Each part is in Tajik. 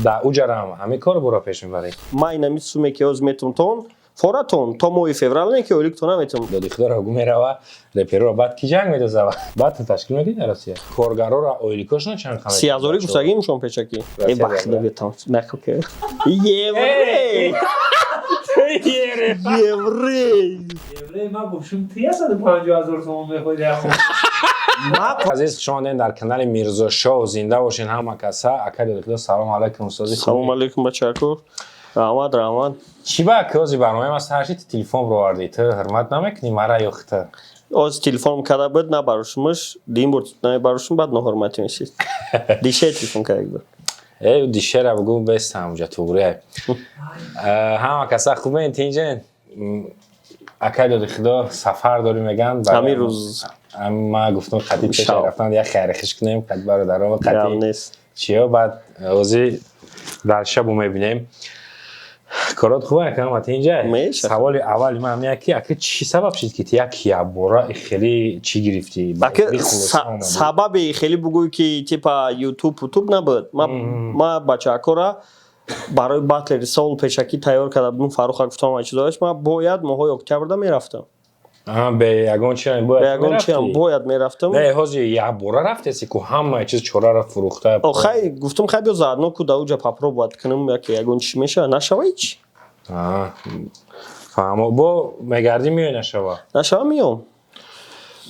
Да, уҷарам ҳамин кор буро пеш мебарӣ. Ман инами суме ки ҳозир метум тон форатон то моҳи феврал не ки ойликтон наметум. Доди худоро гу мерава, репероро баъд ки ҷанг медозава, баъд ту ташкил мекунӣ дар Россия коргароро, ойликошона чанд қамет? 30 ҳазорӣ гуфтагим шон печакӣ. Э, бахда бетам нақл ки еврей, еврей. Еврей ман бошум, ти 150 000 сомон мехоҳӣ. Азиз, хуш омадем дар канали Мирзо Шоу. Зинда бошен ҳама каса. Ака Доди Худо, салом алайкум, устози. Салом алейкум, бачако, раҳмат, раҳмат. Чӣ ба ки ҳози барномаи ма сар шид, телефон бировардӣ? Ту ҳурмат намекунӣ мара ё хита? Оз телефон карда буд, набарушумаш, дин бур набарушум, баъд ноҳурматӣ мешид. Дише телефон карда буд. Э, дишера бугу бестам уҷа туғрия. Ҳама каса хубен, тинҷен? Акай Доди Худо сафар дорӣ, меган. Ҳамин рӯз. Ма гуфтам, қати пеша рафтан як хайрихиш кунем, қати бародарон, қати нест. Чиё, баъд ози дар шабу мебинем. Корот хуб, ака, ҳама тинҷа? Саволи аввали ман ҳамин ки, ака, чӣ сабаб шид, ки ту як якбора хеле чӣ гирифтӣ? Ака, сабаби хеле бугӯй ки типа ютуб утуб набуд. Ма бачаакора барои батлери сол пешакӣ тайёр карда будум. Фарруха гуфтам, ва чизоаш ма бояд моҳои октябрда мерафтам. Бе ягон чи? Бояд ягон чиам бояд мерафтам. Не, ҳозир якбора рафтеси ку, ҳамаи чиз чораро фурӯхта. Хай, гуфтам, хай, биё заодно ку да уҷа попробовать кунам, яке ягон чи мешава, нашава ҳеч. Фаҳмо, бо мегардӣ, меои, нашава? Нашава, меом.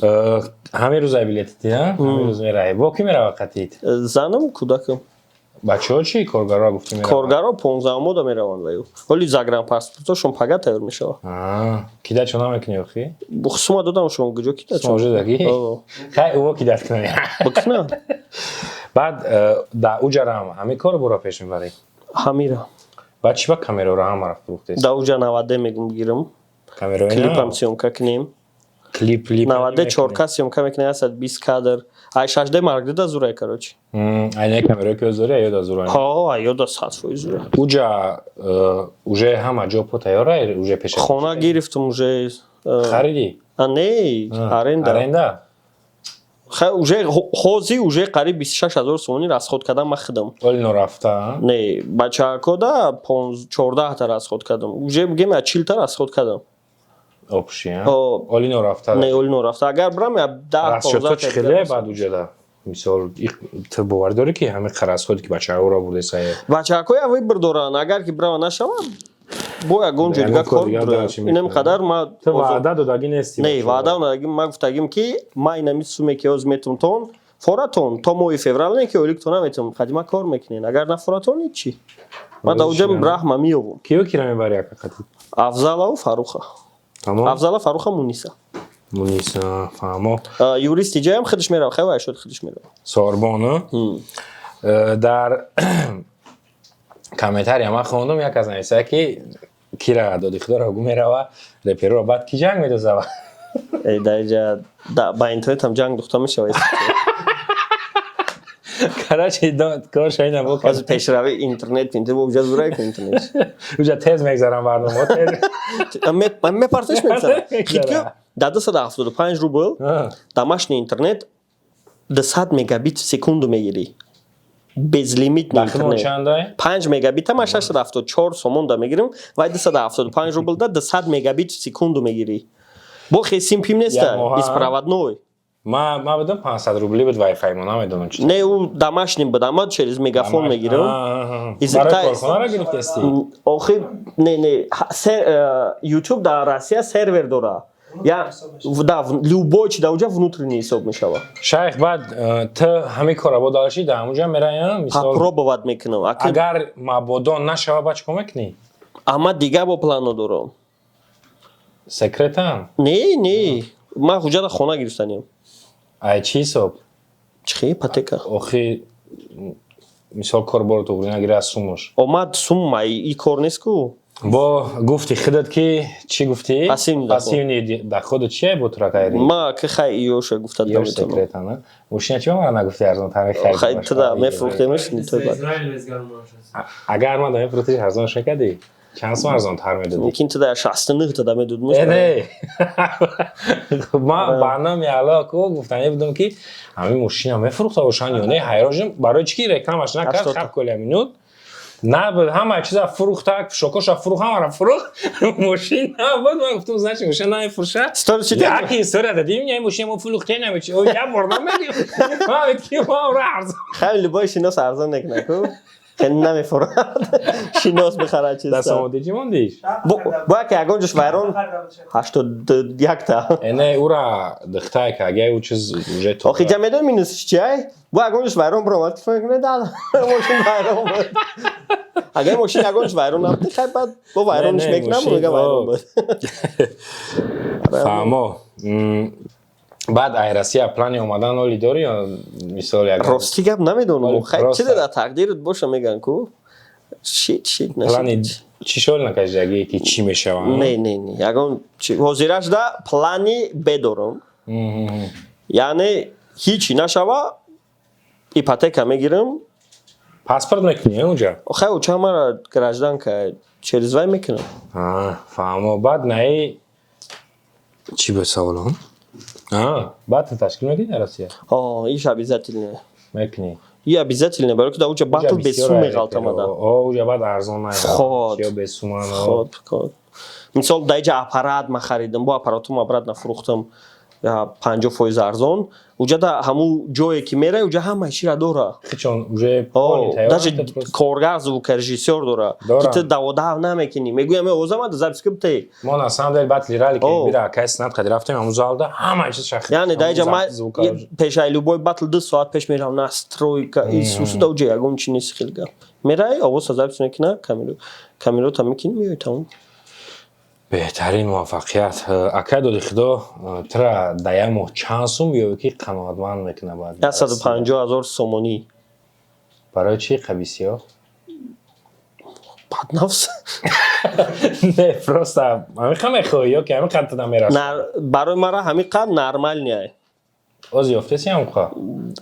Ҳамин рӯз ай билетити, ҳамин рӯз меравӣ. Бо кӣ мерава қатит? Занам, кӯдакам. Бачаҳо чӣ? Коргаро гуфтӣ мераванд? Коргаро 15-умода мераванд ваю. Ҳоли загранпаспортошон пага тайёр мешавад. Кидачо намекунӣ охи? Сума додам, шумо куҷо кидачо? Сума уже дагӣ? Хай, уво кидат кунӣ. Бикна. Баъд да уҷарам ҳамин корро буро пеш мебарӣ? Ҳамира. Баъд чӣ ба камераро ҳама рафт фурӯхтест? Да уҷа 90 мегум гирам. Камераи Клипам съёмка кунем. Клип лип? 90 4К съёмка мекунем, 120 кадр. Ай 6D Марк да зурай, короче. Айне камерое ки зури, аёда зура? Ҳо, аёда 100% зура. Уҷа уже ҳама ҷо по тайёра уже пеш? Хона гирифтам уже. Харидӣ? А, не, аренда. Аренда? Хай, уже ҳозир уже қариб 26 000 сомонӣ расход кардам ман худам. Оли норафта? Не, бачаакода 14та расход кардам. Уже бигем, я 40та расход кардам. Общий? Оли норафта? Не, оли норафта. Агар бирам, я 10. Расчётҳо чӣ хеле баъд уҷада? Мисол, ту боварӣ дорӣ, ки ҳамин расходе ки бачаҳоро бурдесае? Бачаҳако я выбор доранд. Агар ки бирава нашава, бо ягон ҷо дига кор. Инам қадар ма Ту ваъда додагӣ нести? Не, ваъда додагӣ. Ма гуфтагим, ки ма инами суме ки ҳозир метум тон форатон то моҳи феврал не ки ойликтон наметум, қадима кор мекунен. Агар нафоратон, ҳичи, ма да уҷа раҳма меёбум. Киё кира мебари, ака, қатӣ? Афзалаву Фаруха. Афзала, Фаруха, Муниса. Муниса, фаҳмо. Юристи ҷаям худаш мерава, хай, шуд, худаш мерава. Сорбон. Дар комментария ман хондум, як аз нависае, ки кира Доди Худоро гу мерава, репероро баъд ки ҷанг медозава? Дар иҷа ба интернетам ҷанг духта мешава. Короче, кор шаина бо. Ҳозир пешрави интернет, уҷа зурай ку интернет. Уҷа тез мегзарам барномаҳо, тез. Мепартеш, мегзарам. Хитки дар 275 рубл домашний интернет 200 мегабит в секунду мегирӣ, безлимитный интернет. Чандай? 5 мегабита ман 674 сомон да мегирим, вай 275 рубл да 200 мегабит в секунду мегирӣ. Бо хе сим пим неста, Як моҳа? беспроводной. Ма будам, 500 рубли буд вайфай, мо намедонам чи. Не, ӯ домашний буд, ама через Мегафон мегирам. Барои корхонаро гирифтести? Охи, не, не, YouTube дар Россия сервер дора. Я да, любой чи да уҷа внутренний ҳисоб мешавад. Шайх, баъд ту ҳамин кора бо дальше дар ҳамуҷа мерая, мисол? Попробовать мекунам. Агар мабодо нашава, баъд чикор мекунӣ? Ама дига бо плано дорам. Секретам? Не, не, ман ҳуҷҷата хона гирифтанем. Ай чӣ ҳисоб? Чихе ипотека? Охи, мисол, кор боро туғри нагира аз сумуш. Омад сум, ай и кор нест ку. Бо гуфти худат ки чӣ гуфтӣ? Пассивный доход. Пассивный доходу чие бо туракайри? Ма ки хай иёша гуфта Ёш наметавонам. Секрета на мошина чӣ ба мара нагуфти, арзонтар Хай, харид? туда мефурӯхтемаш. Агар ман да мефурӯхтиш, арзонш мекардӣ? Чанд сум арзонтар медодӣ? Мумкин туда 69 тада медодмуш. Э, не, ман ба номи Алло ку гуфтанӣ будам, ки ҳамин мошина мефурӯхта бошанд ё не. Ҳайрон шудам, барои чӣ ки рекламаш накард. 80. Хаб коля минут. Набуд, ҳама чиза фурӯхта, шокоша фурӯх, ҳамара фурӯх, мошин набуд. Ман гуфтам, значит, мошин намефурӯша. Сторис чӣ? Яки история дадим, я мошин мо фурӯхте намечи. О, я бор намедим. Ман ки ма арзон. Хеле любой шинос арзон мекунад ку. Хеле намефурад. Шинос бихарад чиз. Да самоди чӣ мондиш? Бояд ки ягон ҷош вайрон, 81 та. Эне ура дихтай ка, агар ӯ чиз уже то. Охи ҷа медон минусиш чиай? Бо ягон ҷош вайрон биромад, ки фикр да мошин вайрон буд. Агар мошин ягон ҷош вайрон набуд, хай баъд бо вайронш Не, не, мекунам, мошин, мега вайрон о. буд. Фаҳмо. Баъд ай Россия плани омадан оли дорӣ ё мисол як Рости гап, намедонам. Оли Хай, просто. чизе дар тақдират боша, меган ку. Шит шит. Плани нашид. чӣ шол накашидаги ки чӣ мешавад? Не, не, не. Ягон чи ҳозираш да плани Б дорам. Яъне ҳичи нашава, ипотека мегирам. Паспорт мекунӣ унҷа? Хай, уча мара гражданка через вай мекунам. Фаҳмо. Баъд наи чӣ буд саволам? Баъд ташкил мекунӣ дар Россия? О, иш обязательно. Мекунӣ? И обязательно, барои ки дар уҷа батл бесум меғалтамада. О, уҷа баъд арзон най. Ход. Ё бесуман. Ход, ход. Мисол, дар иҷа аппарат ма харидам, бо аппаратум обратно фурӯхтам 50% арзон. Уҷа да ҳамун ҷое ки мерай, уҷа ҳамаи чира дора. Чон уже Даже коргар, звукорежиссёр дора. Ки ту даводав намекунӣ. Мегӯям, овозама да запись кубте. Мо на самом деле батли рали ки бира кай снат қади рафтем, ҳамун залда ҳамаи чиз шахи. Яъне дар иҷа ма пешаи любой батл 2 соат пеш мерам, настройка, исусу. Да уҷа ягон чи нест, хеле гап. Мерай, овоза запись мекуна, камерота мекунӣ, меои, тамом. Беҳтарин, муваффақият, акай доди худо. Тура дар як моҳ чанд сум ё ки қаноатманд мекуна баъд? 150 000 сомонӣ. Барои чӣ қабисиё? Баднафс. Не, просто ҳамин мехоҳӣ ё ки ҳамин қадр намерас? Барои мара ҳамин қадр нормальный. Оз ёфтеси ҳамин қа?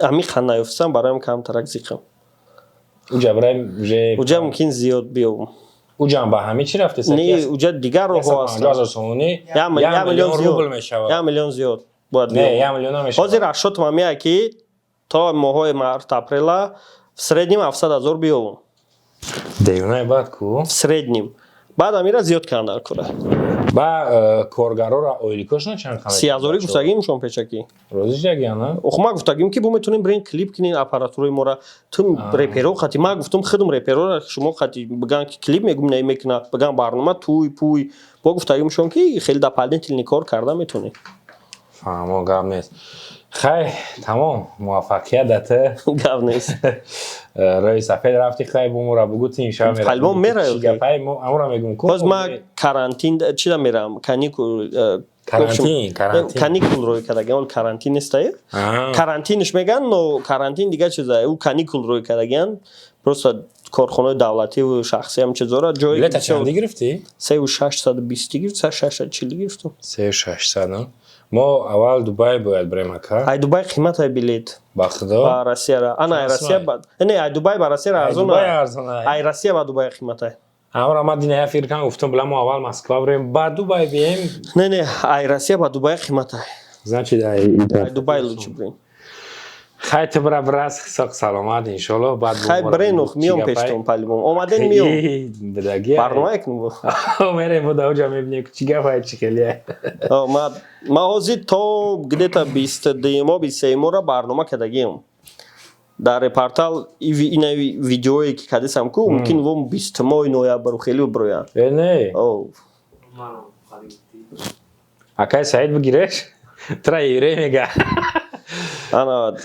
Ҳамин қадр наёфтам, бароям камтарак зиқам. Уҷа барои уже Уҷа мумкин зиёд биёбам. Уҷам ба ҳамин чӣ рафтеси? Не, уҷа дигар роҳҳо ҳастанд. Сомонӣ як миллион рубл мешавад. 1 миллион зиёд бояд. Не, 1 миллион намешавад. Ҳозир расчётам ҳамия ки то моҳҳои март, апрела в среднем 700 000 биёбам. Девонаи баъд ку. В среднем. Баъд амира зиёд кардам дар кора. Ба коргарора ойликошона чанд? 30 ҳазорӣ гуфтагим шон пешакӣ. Розӣ шудагиана? Охо, ман гуфтагим ки бо метонем бирен клип кунин аппаратураи мора, ту реперо қати. Ман гуфтам, худам реперора шумо қати биган ки клип мегум, не мекуна, биган барнома туй пуй, бо гуфтагим шон ки хеле дополнительный кор карда метонем. Фаҳмо, гап нест. Хай, тамом, муваффақият дата. Гап нест. Роҳи сафед рафти, хай, бумура бугу, ти инша. Палбом мерай. Амура мегум ку. Боз ма карантин чида мерам, каникул. Карантин, карантин. Каникул рӯй кардагиан, ол карантин нестае, карантинш меган, но карантин дигар чизае, ӯ каникул рӯй кардагиан, просто корхонаи давлативу шахсӣ ҳам чизора ҷои. Билета чанди гирифтӣ? 3620 гирифт, 3640 гирифтам. 3600. Мо аввал Дубай бояд бирем, ака. Ай Дубай қиматай билет. Ба худо? Ба Россияра. Ана, ай Россия ба, не, ай Дубай ба Россияра арзон. Ай Россия ба Дубай қиматай. Амра ма дина я фикр кардам, гуфтам, била мо аввал Москва бирем, ба Дубай бием. Не, ай Россия ба Дубай қиматай. Значит, ай ай Дубай лучше бирем. Хай, ту бира, бирас, соқ саломат, иншолло. Баъд Хай, биренух, миём пештон, палибом омаден, миём. Бидаги. Барнома кунем. Мерем, бо даоҷа мебинем чӣ гапай, чӣ хелия. Ма ҳозир то где-то 22-мо, 23-мора барнома кардагиам дар репортал. Ина видеое ки кадисам ку, мумкин во 20-мои ноябр хеле бироянд. Э, не, акай Саид, бигиреш, тра еврей мега. Ана,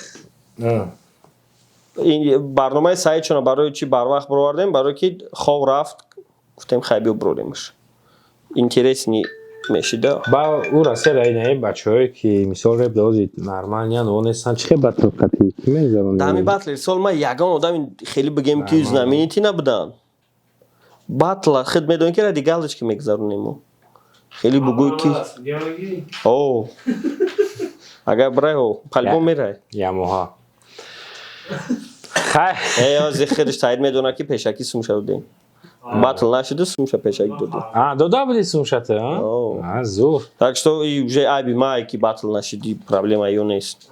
ин барномаи Саид чона барои чӣ барвақт бировардем? Барое ки хов рафт, гуфтем, хай, биё бироремаш, интересный мешида. Ба ӯ Россия даинаи бачаҳое ки мисол реп дози нормальныян, о нестан, чӣ хел батл қати ки мегузаронӣ? Дар ҳамин батли сол ма ягон одами хеле бигем ки знаменитый набуданд. Батла худ медонем ки ради галочки мегузаронем, мо хеле бугӯй ки о агар бирай, о палбом мерай. Ямоҳа, хай. Э, ози худаш Саид медонад ки пешакӣ сумша додем, батл нашиду, сумша пешакӣ додем. А, дода буди сумшата? А, зур. Так что и уже айби мае ки батл нашиди, проблема ё нест.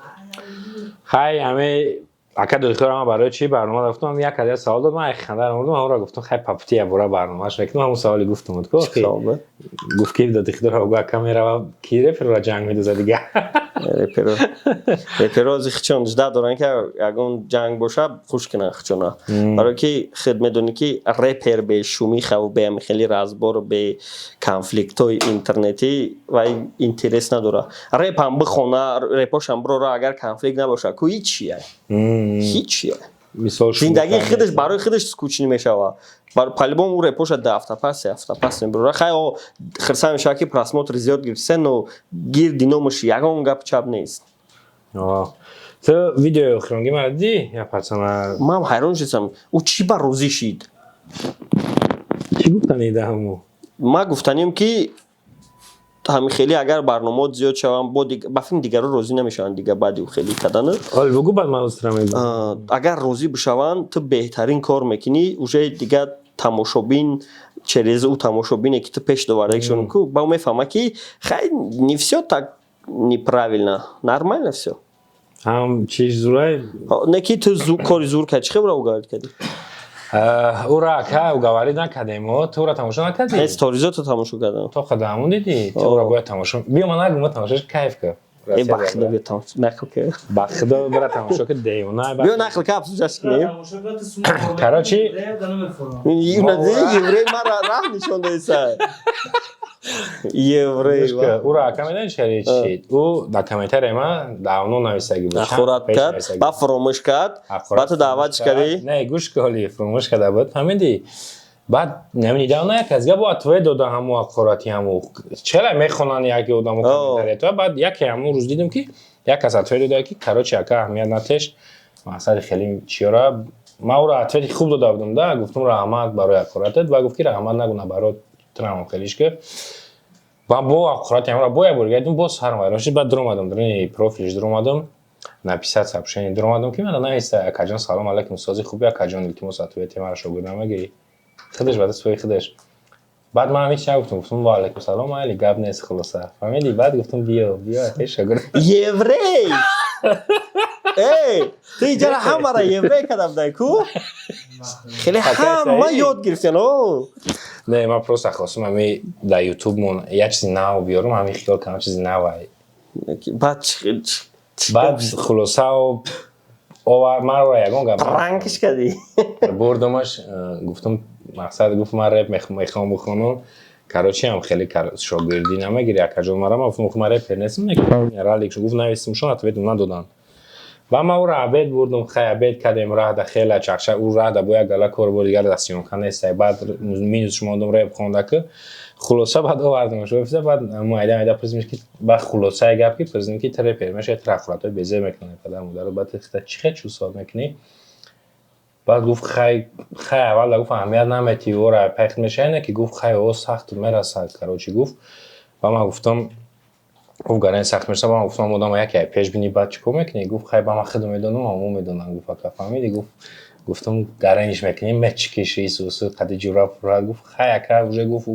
Хай, ҳаме. Ака додихӯра, ман барои чӣ барнома гуфтам, як аз савол дод, ман хандар омадам, ҳамонро гуфтам, хай, папти я бора барномаш мекунам. Ҳамон саволи гуфтам ку, гуфт ки додихӯра гу ака мерава, ки реперро ҷанг медоза дига. Реперо, реперо ози хичон жда доранд, ки ягон ҷанг боша, хуш кунанд хичона, барое ки худ медонӣ, ки репер бе шумихаву бе хеле разбору бе конфликтҳои интернетӣ вай интерес надорад. Репам бихона, репошам бирора, агар конфликт набоша ку, ҳичия, ҳичия. Зиндагии худаш барои худаш скучный мешавад. По-любому ӯ репоша 2 ҳафта пас, 3 ҳафта пас мебирора. Хай, о хирса мешавад, ки просмотр зиёд гирифта, но гирди номаш ягон гап чап нест. Ту видеои охиронги мара дидӣ, я пацана? Ман ҳайрон шудам, ӯ чӣ ба розӣ шид? Чӣ гуфтани даҳаму? Ман гуфтанем, ки ҳамин хеле агар барномаот зиёд шаванд, бо ба филм дигарро розӣ намешаванд дига баъди ӯ хеле кардана. Оли бугу, баъд ман устра мегӯям. Агар розӣ бишаванд, ту беҳтарин кор мекунӣ. Уже дига тамошобин через ӯ тамошобине, ки ту пеш довардагишон ку, ба мефаҳма, ки хай, не всё так неправильно, нормально всё. Ҳам чиш зурай. Не ки ту кори зур кардӣ, чӣ хебра уговорить кардӣ? Ура ака уговорить накардем. Ту ура тамошо накардӣ? Не, сторизото тамошо кардам. То қадамон дидӣ? Ту ура бояд тамошо, биё, ман нагум, тамошош кайф кар. Э, ба худо, биё тамошо, нақл кар. Ба худо, бира тамошо ки, девона. Биё, нақл ка, обсуждать кунем. Короче, еврей мара раҳ нишон доиса, еврей. Ура ака медонӣ чари чӣ? Ӯ дар комментария ман давно нависагӣ буд. Ҳақорат кард, ба фуромӯш кард, ба ту даъватш кардӣ. Не, гӯш ки, ҳоли фуромӯш карда буд, фаҳмидӣ? Баъд недавно як аз гап ответ дода, ҳаму ҳақорати, ҳаму чера мехонанд яке одамо комментария. Баъд яке ҳамун рӯз дидем, ки як кас ответ дода, ки короче, ака, аҳамият натеш, мақсади хеле чиёра. Ман ӯро ответи хуб дода будам да, гуфтум: «Раҳмат барои ҳақоратат». Ва гуфт, ки раҳмат нагу, наоборот, трам хелиш ки ва бо ҳақорати ҳамро бо як бор гардим, боз сарам вайрон шуд. Баъд дуромадам даруни профилш, дуромадам написать сообщение, дуромадам, ки мана нависта: «Акаҷон, салом алайкум, сози хуби, акаҷон, илтимос, ответи маро шогирд намегирӣ?» Худаш баъд свои худаш. Баъд ман ҳеч нагуфтам, гуфтам: «Ва алайкум салом, майли, гап нест, хулоса, фаҳмидӣ?» Баъд гуфтам: «Биё, биё, акай шогирд». Еврей, эй, ту иҷара ҳамара еврей кардам дай ку, хеле ҳама ёд гирифтен о. Не, ман просто хостум ҳами дар ютубмон як чизи нав биёрам, ҳами хиёл кардам, чизи навай. Баъд? Баъд хулоса овар маро ягон гап. Пранкиш кардӣ? Бурдумаш, гуфтам, мақсад, гуфт: «Ман реп мехоҳам бихонам, короче, ҳам хеле шогирдӣ намегири, акаҷон, мара?» Ман гуфтам: «Ман репер нестам». Ралик гуфт, нависим, шон ответум надоданд. Ба ман ӯро обед бурдум, хай, обед кардем, раҳда хеле чақчақ, ӯ раҳда бо як гала кор бо дигар дастёнка нестай. Баъд минус мондум, реп хонда ки, хулоса, баъд овардамаш офиса. Баъд майда майда пурсидем, ки баъд хулосаи гап ки пурсидем, ки ту репер мешавӣ, ту ҳақоратҳои безеб мекунӣ падар модарро, баъд ту чӣ хел чувствовать мекунӣ? Баъд гуфт: «Хай, хай, аввал, — гуфт, — аҳамият наметӣ, ора пайхт мешавӣ, не ки, — гуфт, — хай, о сахт мерасад, короче», — гуфт. Ба ман гуфтам, гуфт: «Гарани сахт мерасад». Ба ман гуфтам: «Одама яке пеш бинӣ, баъд чӣ кор мекунӣ?» Гуфт: «Хай, ба ман худам медонам, ҳамо медонам», — гуфт, «ака, фаҳмидӣ?» Гуфт, гуфтам: «Гараниш мекунӣ, мечикиши исусу қади ҷура пура». Гуфт: «Хай, ака, уже», — гуфт.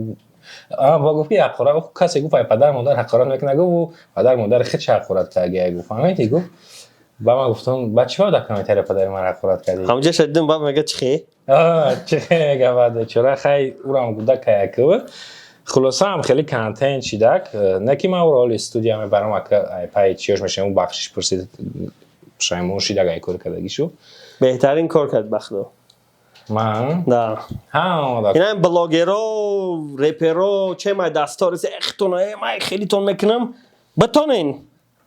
Ба гуфт, ки ҳақорат касе, гуфт, ай падар модар ҳақорат мекунад, гуфт, падар модари худ чӣ ҳақорат кардагия, гуфт, фаҳмидӣ, гуфт. Ба ман гуфтам: «Ба чӣ дар комментария падари ман ҳақорат кардӣ?» Ҳамҷа шадидим, баъд мега: «Чӣ хе?» Чӣ хе мега. Баъд чора, хай, урам гуда каякв. Хулоса, ҳам хеле контент шидак, не ки ман ӯро ҳоли студия мебарам, ака, пай чиёш мешавем. Ӯ бахшиш пурсид, пушаймон шидак ай кори кардагишу. Беҳтарин кор кард, бахудо. Ман? Да. Ҳа. Ина блогеро, реперо че май дастори эхтон май хелитон мекунам, битонен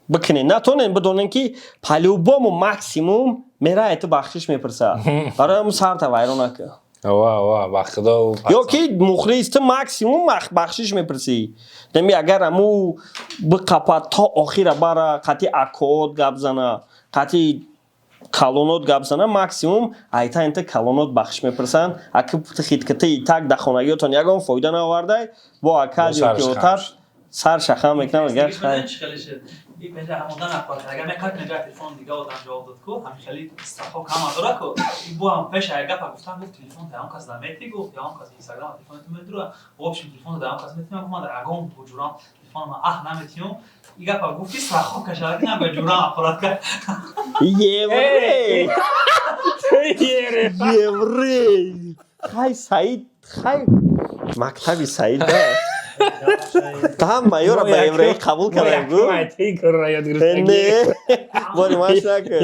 бикунен, натонен, бидонен, ки по-любому максимум мерае, ту бахшиш мепурса. Барои ҳамун сарта вайрон накун. Ва ва, ба худо. Ё ки мухлис, ту максимум бахшиш мепурсӣ. Нами агар аму биқапад, то охира бара, қатъи акоот гап зана, қатъи калонот гап зана, максимум айта инта калонот бахшиш мепурсанд. Аки хиткати так дар хонагиётон ягон фоида наовардай, бо акад ё ки отат. Сар шаха мекунам, мегӯяд, хай. И пеша ҳамодан аппарат агар мекард, мега телефон дига одам ҷавоб дод ку, ҳамин хели страховка ҳама дора ку. И бо ҳам пеша як гапа гуфтан, гуфт: «Телефон даён кас намети», гуфт, «ягон кас Инстаграм телефони ту медура, в общем, телефон даён кас мети». Ман дар ягон ҷурам телефон ман аҳ наметиём. И гапа гуфт ки страховка шавад, ки ба ҷурам аппарат кард. Еврей, еврей, хай, Саид, хай, мактаби Саид да там майора ба евреи қабул кардам, гу не бори маш накун.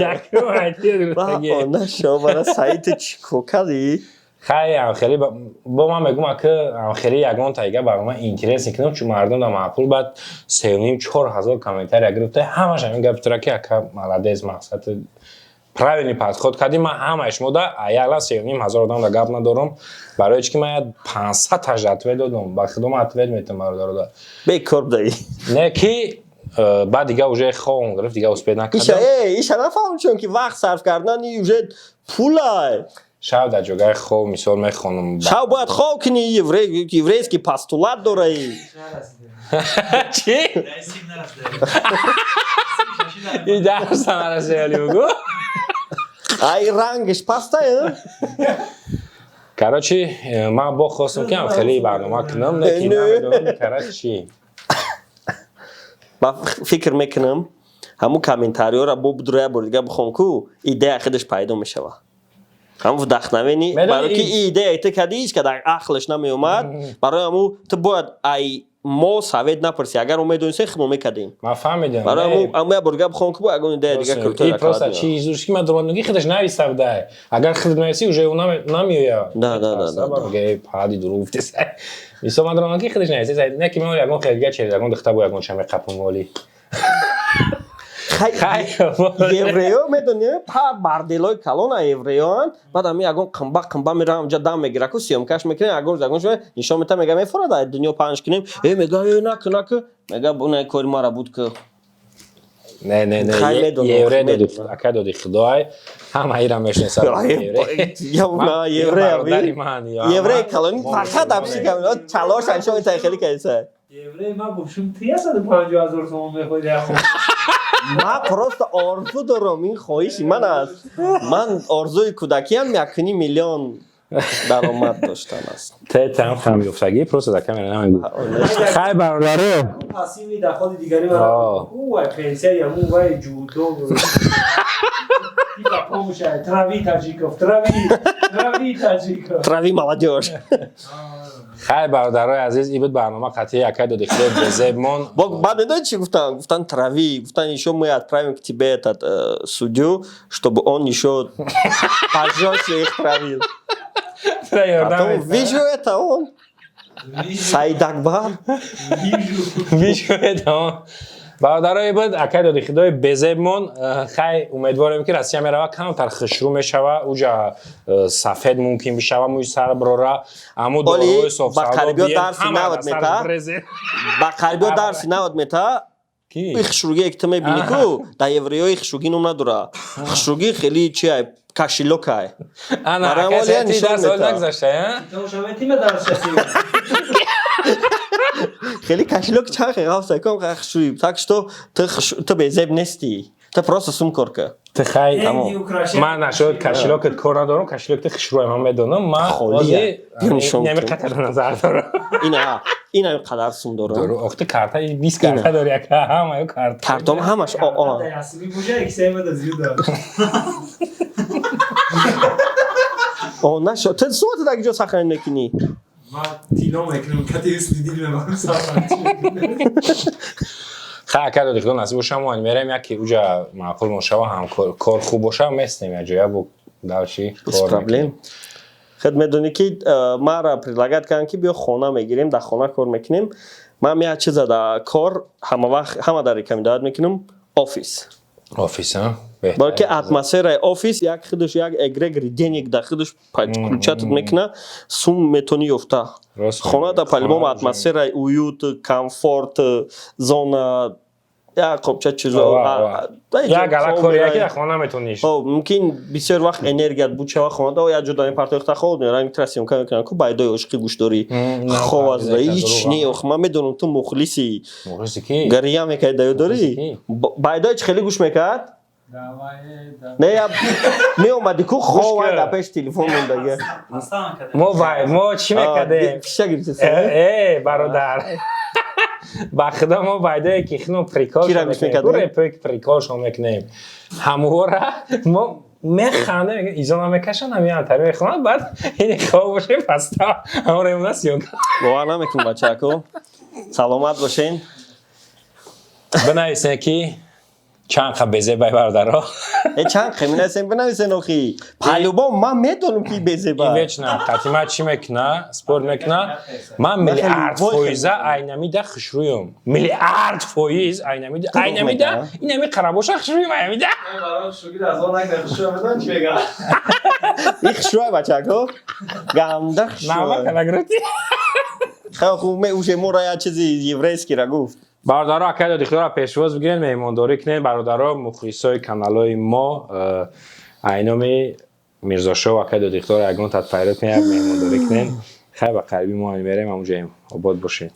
Она шо бара, Саид, чӣ кор кардӣ? Хай, хеле бо ман мегӯм, ака, хеле ягон тайга барои ман интерес мекунам, чун мардум да маъқул. Баъд 3,5-4 ҳазор комментария гирифта, ҳамаш ҳамин гап тура ки ака, молодец, мақсад правильный подход кардӣ. Ман ҳамаи шумо да аяла 3,5 ҳазор одам да гап надорам, барои чи ки ман як 500 таш ответ додам. Ба худо, ман ответ метам, бародарода. Бекор будаи. Не ки баъд дига уже ховам гирифт, дига успеть накардам. Иша нафаҳмам, чун ки вақт сарф кардан уже пулай. Шаб дар ҷогаи хов, мисол, мехонам. Шаб бояд хов кунӣ, еврейский постулат дораи. Чӣ? И дарса нарасида, бугу. Ай, рангш пастай. Короче, ман бо хостам ки хеле барнома кунам, не ки намедонам кара чӣ. Ман фикр мекунам, ҳамун комментариёра бо будро як бор дига бихон ку, идея худаш пайдо мешавад, ҳамун вдохновение, барои ки идея ту кади, ҳеч кадар ақлаш намеомад. Барои ҳамун ту бояд ай мо совет напурсӣ. Агар мо медонистем, худмо мекардем. Ман фаҳмидам. Барои ҳамун як бор дига бихон ку, ягон идея дига крутой. Просто чи зуш ки ман дурмадноги худаш нависта будай. Агар худ нависи, уже намеояд. Да, да, да. Пади дурӯғ гуфтеса. Мисол, ман дурмадноги худаш нависта, не ки ман ягон хелга через ягон духта бо ягон чаме қапум воли. Евреё медони, па барделои калона евреёан. Баъд ами ягон қимба қимба мерам, ҷа дам мегира ку, съёмкаш мекунем, ягон рӯз ягон шо нишон мета, мега мефорад ай дунё панҷ кунем. Э, мега, э, наку, наку, мега, буна кори мара буд ку. Не, не, не, евре доди, ака, доди худой, ҳама ира мешинасад. Евре, евре калони фақат апши чалош аншо ита хеле кайса. Евре ма бошум, ти 150 000 сомон мехоҳӣ. Ман просто орзу дорам, ин хоҳиши ман аст. Ман орзуи кӯдакиам 1,5 миллион даромад доштан аст. Те там хамёфтагӣ, просто дар камера намегӯ. Хай, бародаро. Пассивный доходи дигари вай пенсия яму вай ҷудо. Типа помощь, трави таджиков, трави, трави таджиков. Трави молодежь. Хай, бародарои азиз, ин буд барнома қатъии акай додихудои безебмон. Баъд медонӣ чӣ гуфтан? Гуфтан трави, гуфтан, еще мы отправим к тебе этот судью, чтобы он еще пожестче их травил. Потом вижу, это он, Саид Акбар. Вижу, это он. Бародарои, буд акай додихудои безебмон. Хай, умедворем, ки Россия мерава, камтар хушрӯ мешава, уҷа сафед мумкин бишава, мӯи сар бирора, аммо Оли, ба қарибиё дарси навад мета, ба қарибиё дарси навад мета. И хушругие ки ту мебинӣ ку, дар евреёи хушругӣ ном надора. Хушругӣ хеле чи ай, кошелёкай. Ана дарс нагузашта. Тошаметима дарсшаси. Хеле кошелёк чанд хел ғафса ком хушруи. Так что ту безеб нестӣ, ту просто сум кор ка. Ты хай, ман нашуд кошелёкат кор надорам, кошелёк ти хушрӯй, ман медонам, ман нами қатар назар дорам. Ина, ина қадар сум дорам. Ох, ту карта, 20 карта дори, ака, ҳамаё карта. Картом ҳамаш о. Зиёда. О, нашо, ту сумата дар ҷо сахрани мекунӣ? Ман тило мекунам, кати следил мебарам сахрани. Хай, ака доди худо, насиб боша, мо мерем, яки уҷа маъқул мошава, ҳам кор хуб боша, местем як ҷоя бо далчи. Без проблем. Худ медонӣ, ки маро предлагать карданд, ки биё, хона мегирем, дар хона кор мекунем. Ман як чиза дар кор ҳама вақт ҳама дар рекомендовать мекунам: офис. Офис, а? Барои ки атмосфераи офис як худаш як эгрегори денег дар худаш включать мекуна, сум метонӣ ёфта. Хона да по-любому атмосфераи уют, комфорт, зона. Як қопча чизо. Як гала кори яки дар хона метониш. Мумкин бисёр вақт энергият буд шава, хонада як ҷо дами партохта хоб ранг тра съёмка мекунам ку, байдои ошиқӣ гӯш дорӣ, хоб аз ҳеч не. Ох, ман медонам, ту мухлиси. Мухлиси ки? Гария мекард, даё дорӣ, байдои чӣ хеле гӯш мекард. Не, меомадӣ ку, хова дар пеши телефон мондага. Мо вай, мо чӣ мекардем? Пиша гирифта. Э, бародар, ба худо, мо байдое ки хино прикол рэпое ки приколшон мекунем, ҳамвора мо механдем, изо намекашанд, ҳамин тари мехонанд, баъд ини хоб бошем, паста ҳамора имона съёмка. Бовар намекунем, бачако, саломат бошен. Бинависем, ки чанд қа безебай, бародаро. Э, чанд қа минависем, бинависен охи, по-любому ман медонам, ки безеба. Вечно қатима чӣ мекуна, спорт мекуна. Ман миллиард фоиза айнамида хушрӯям, 1 миллиард фоиз айнамида, айнамида инами қарабоша хушрӯям, айнамида. И хушрӯй, бачако, ганда хушрӯй. Хеле хуб, меуше моро як чизи еврейский ра гуфт. Бародаро, акай додихудоро пешвоз бигирен, меҳмондорӣ кунен. Бародаро, мухлисои каналҳои мо, айноми Мирзошоҳ, акай додихудоро ягон татфайрот кунен, як меҳмондорӣ кунен. Хай, ба қариби мо мерем, ҳамуҷоем. Обод бошед.